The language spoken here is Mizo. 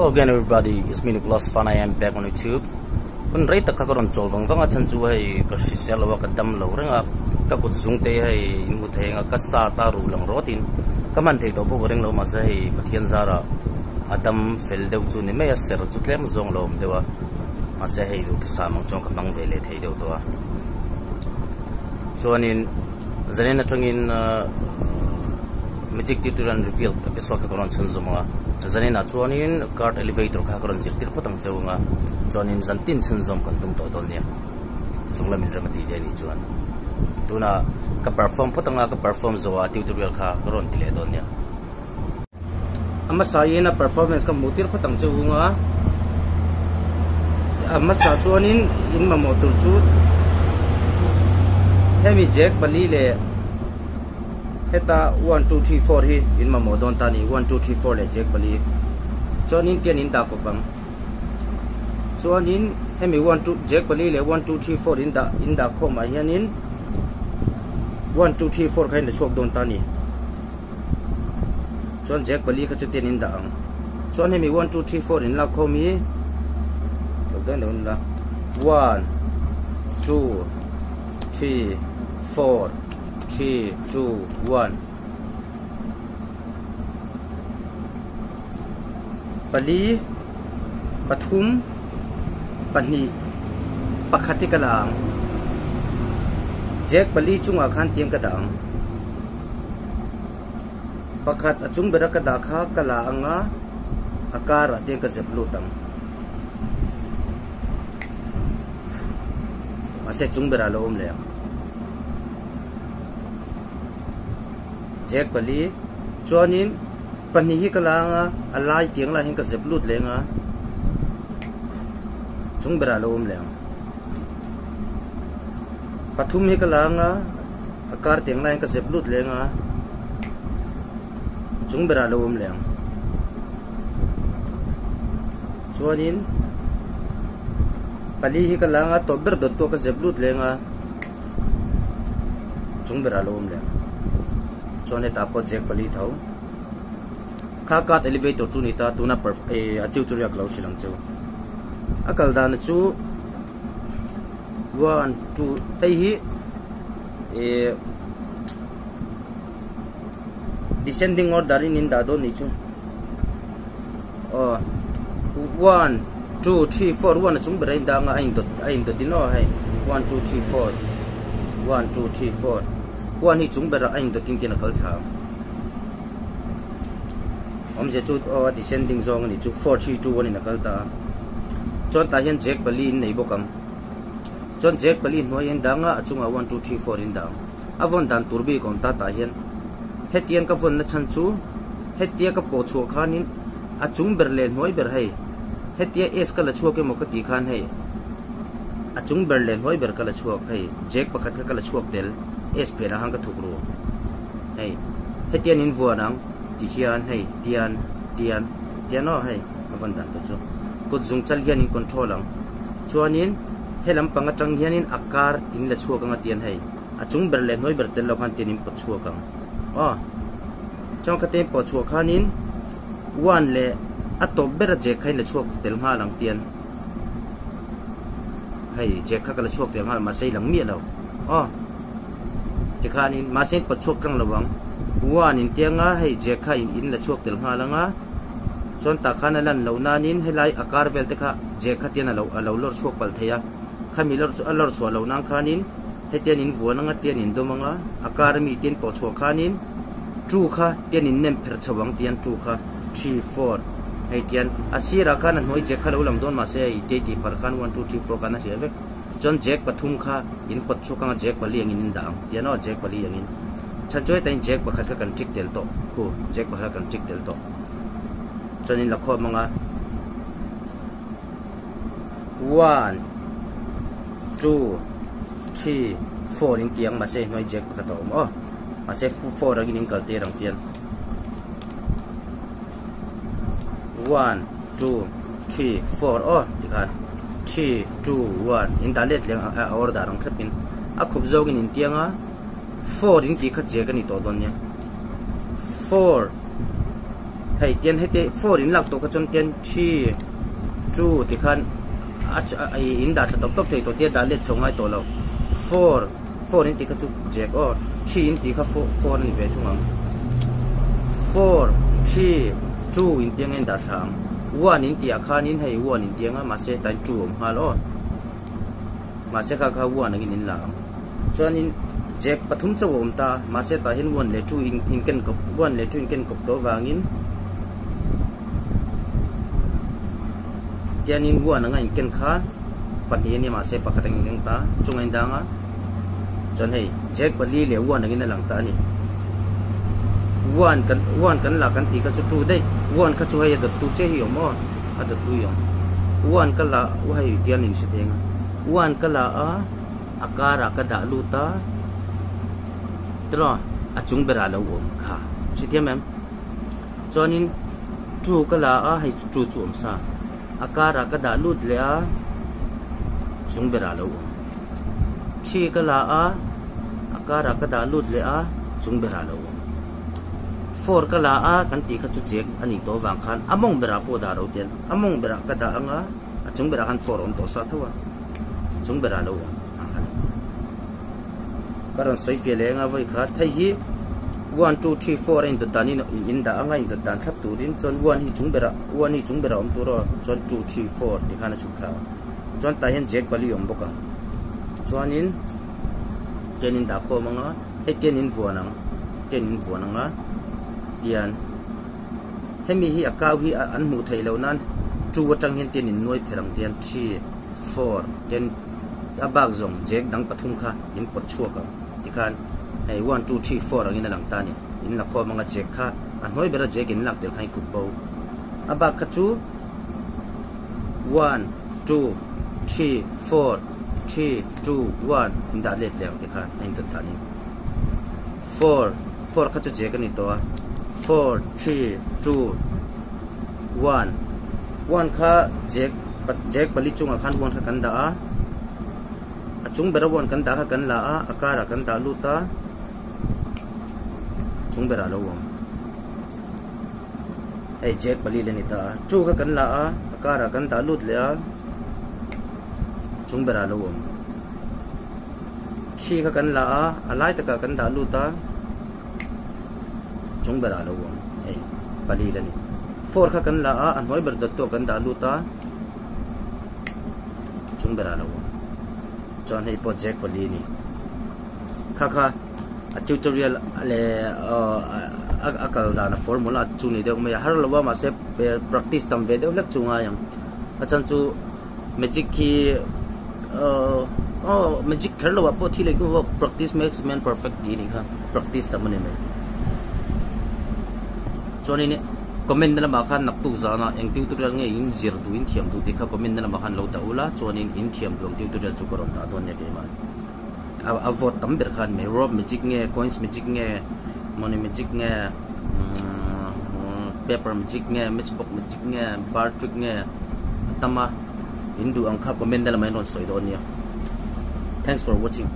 Hello again everybody, it's me Nicholas Fan, I am back on YouTube. Hun rei tak kha ka rawn chawl vang vang a chhan chu hei ka hrisel lo a ka dam lo reng a ka kut zung te hei in hmu thei ang a ka sa ta ruh lang rawt in ka hman thei tawh pawh ka ring lo mahse hei Pathian zara a dam fel deuh chu ni mai a ser chu tlem zawng lo awm deuh a mahse hei duhthusam ang chuan ka hmang ve leh thei deuh tawh a chuanin Zanin atangin Magic Tutorial Revealed episode kha ka rawn chhun zawm ang a, zaninah chuanin card elevator kha ka rawn zirtir phawt ang cheu ang a, chuanin zan tin chhun zawm kan tum tawh dawn nia, chung lamin rem a tih te a nih chuan tunah ka perform phawt ang a, ka perform zawh ah tutorial kha ka rawn ti leh dawn nia. A hmasa in a performance ka hmuh tir phawt ang che u nga a hmasa chuanin in mamawh tur chu hemi jack pali leh heta 1 2 3 4 hi in mamawh dawn ta a ni 1 2 3 4 leh jack pali chuanin tian in dah kawp ang chuanin hemi 1 2 jack pali leh 1 2 3 4 in dah in dah khawm ah hianin 1 2 3 4 kha in la chhuak dawn ta a ni. Chuan jack pali kha chu tian in dah ang. Chuan hemi 1 2 3 4 in lak khawm hi lo dawn lo la 1 2 3 4 3 2 1 pali pathum pahnih pakhat hi ka la ang. Jack pali chungah khan tiang ka dah ang. Pakhat a chung bera ka dah kha ka la ang a, a karah te ka zep lut ang. Mahse chung berah a lo awm leh ang. Jack pali chuanin pahnih hi ka la ang a, a lai tiang lah hian ka zep lut leh ang a, chung berah a lo awm leh ang. Pathum hi ka la ang a. A kar tiang laiin ka zep lut leng a, chung berah lo awm leh ang. Chuanin pali hi ka la anga tawp ber dawt pawh ka zep lut leng a, chung berah lo awm leh ang. Chuan hetah pawh jack pali tho. Kha card elevator chu ni ta tuna a chiu chu riak lo hrilh ang cheu. A kal dan chu. 1 2 hei hi eh descending order in in dah dawn nih chu aw 1 2 3 4 1 a chung ber a in dah anga a in dawt a in dawt in aw hei 1 2 3 4 1 2 3 4 1 hi chung berah a in dawt in tian a kal thla ang awmzia chu aw a descending zawng a nih chu 4 3 2 1 in a kal ta a. Chuan tah hian jack pali in nei bawk ang. Chuan jack pali hnuai in dang a, a chungah 1 2 3 4 in dang. A vawn dan tur bik awm ta tah hian hetiang ka vawn na chhan chu hetia ka pawh chhuah khanin a chung ber leh hnuai ber hei hetia S ka la chhuak emaw ka tih khan hei a chung ber leh hnuai ber ka la chhuak hei jack pakhat kha ka la chhuak tel S phenah khan ka thuk ru hei hetian in vuan ang ti hian hei tian tian tian aw hei. A vawn dan te chu kut zung chal hian in control ang. Chuanin he lampang atang hianin a kar in la chhuak ang a tian hei. A chung ber leh hnuai ber tel lo khan tian in pawt chhuak ang. Aw. Chuan khate in pawt chhuah khanin one leh a tawp ber a jack kha in la chhuak tel nghal ang tian. Hei jack kha ka la chhuak tel nghal mahse i lang miah lo. Aw. Tikhanin mahse in pawt chhuak tlang lo ang. One in tianga hei jack kha in in la chhuak tel nghal ang a. Chuan tah khan a lan loh nanin helai a kar vel te kha jack kha tian a lo a lo lawr chhuak palh thei a, khami lawr chu a lawr chhuah loh nan khanin hetian in vuan anga tian in dawm anga a kar ami tian pawh chhuah khanin two kha tian in nem pherh chho ang tian two kha three four hei tian a sirah khan a hnuai jack kha lo lang dawn mahse hei tei tih parh khan one two three four khan a hliah vek chuan jack pathum kha in pawt chhuak anga jack pali angin in dah ang tian aw jack pali angin. Chhan chu heta in jack pakhat kha kan tick tel tawh khu jack pakhat kha kan tick tel tawh chuan in la khawm anga 1 2 3 4 in tiang mahse hnuai jack pakhat a awm aw mahse 4 angin in kal tir ang tian 1 2 3 4 aw tikhan 3 2 1 in dah let leh a order ang thlap in a khup zawngin in tiang a. 4 in tih kha che ka ni tawh dawn nia. 4 Hei tian heti four in lak tawh kha chuan tian three two ti khan a in dah thla tawp tawp thei tawh tia dah let chho ngai tawh lo. Four four in tih kha chu jack aw three in tih kha four four a ni ve thung ang. Four three two in tiang a in dah thla ang. One in tih ah khanin hei one in tiang a mahse tlai two a awm nghal aw. Mahse kha kha one angin in la ang. Chuanin jack pathum chauh a awm ta a, mahse tah hian one leh two in in ken kawp one leh two in ken kawp tawh avangin tianin one anga in ken kha pahnih a nia mahse pakhat angin in keng ta chunga in dang a chuan hei jack pali leh one angin a lang ta a ni. One kan one kan la kan tih kha chu two daih one kha chu hei a dawttu chiah hi a awm aw a dawttu hi a awm one ka la hei tian in hre thei ang a one ka la a. A karah ka dah lut a, tiraw a chung berah lo awm kha hrethiam em? Chuanin two ka la a, hei two chu awm sa, a karah ka dah lut leh a, chung berah lo awm. Three ka la a, a karah ka dah lut leh a, chung berah lo awm. Four ka la a kan tih kha chu chek a nih tawh avang khan a mawng berah pawh dah ro tian a mawng berah ka dah anga a chung berah khan four a awm tawh sa tho a. Chung berah lo awm ang kha ni. Ka rawn sawi fiah leh anga vawi khat hei hi one two three four a indawt dan in in dah anga indawt dan thlap turin chuan one hi chung berah one hi chung berah awm tur aw chuan two three four ti khan a chhuk thla a chuan tah hian jack pali awm bawk ang chuanin tian in dah khawm anga hei tian in vuan ang tian in vuan anga tian hemi hi a kau hi an hmuh theih loh nan two atang hian tian in nuai pherh ang tian three four ten a bak zawng jack dang pathum kha in pawt chhuak ang tikhan hei one two three four angin a lang ta a ni in la khawm anga jack kha a hnuai bera jack in lak tel khan i khup bo a bak kha chu one two three four three two one in dah let leh ang tikhan a in dawt danin four four kha chu jack a ni tawh a four three two one one kha jack Jack pali chungah khan one kha kan dah a, a chung bera one kan dah kha kan la a, a karah kan dah lut a, chung berah a lo awm. Hei Jack pali le ni ta a, two kha kan la a, a karah kan dah lut leh a, chung berah a lo awm. Three kha kan la a, a lai takah kan dah lut a, chung berah a lo awm hei pali la ni four kha kan la a a hnuai ber dawt tawh kan dah lut a chung berah a lo awm chuan hei pawh jack pali a ni kha kha a tutorial leh a kal dan a formula chu ni deuh mai a har lo a mahse practice tam ve deuh hlek chu ngai ang a chhan chu. Magic hi aw magic kher lo ah pawh thil engkim pawh practice makes man perfect tih anih kha practice tam ani mai chuanin comment na lamah khan naktuk zana eng tutorial nge in zir duh in thiam duh tih kha comment na lamah khan lo dah ula chuanin in thiam duh ang tutorial chu ka rawn dah dawn nia keimah a vote tam ber khan mai rope magic nge coins magic nge money magic nge paper magic nge matchbox magic nge bar trick nge a tam a in duh ang kha comment na lamah in rawn sawi dawn nia thanks for watching.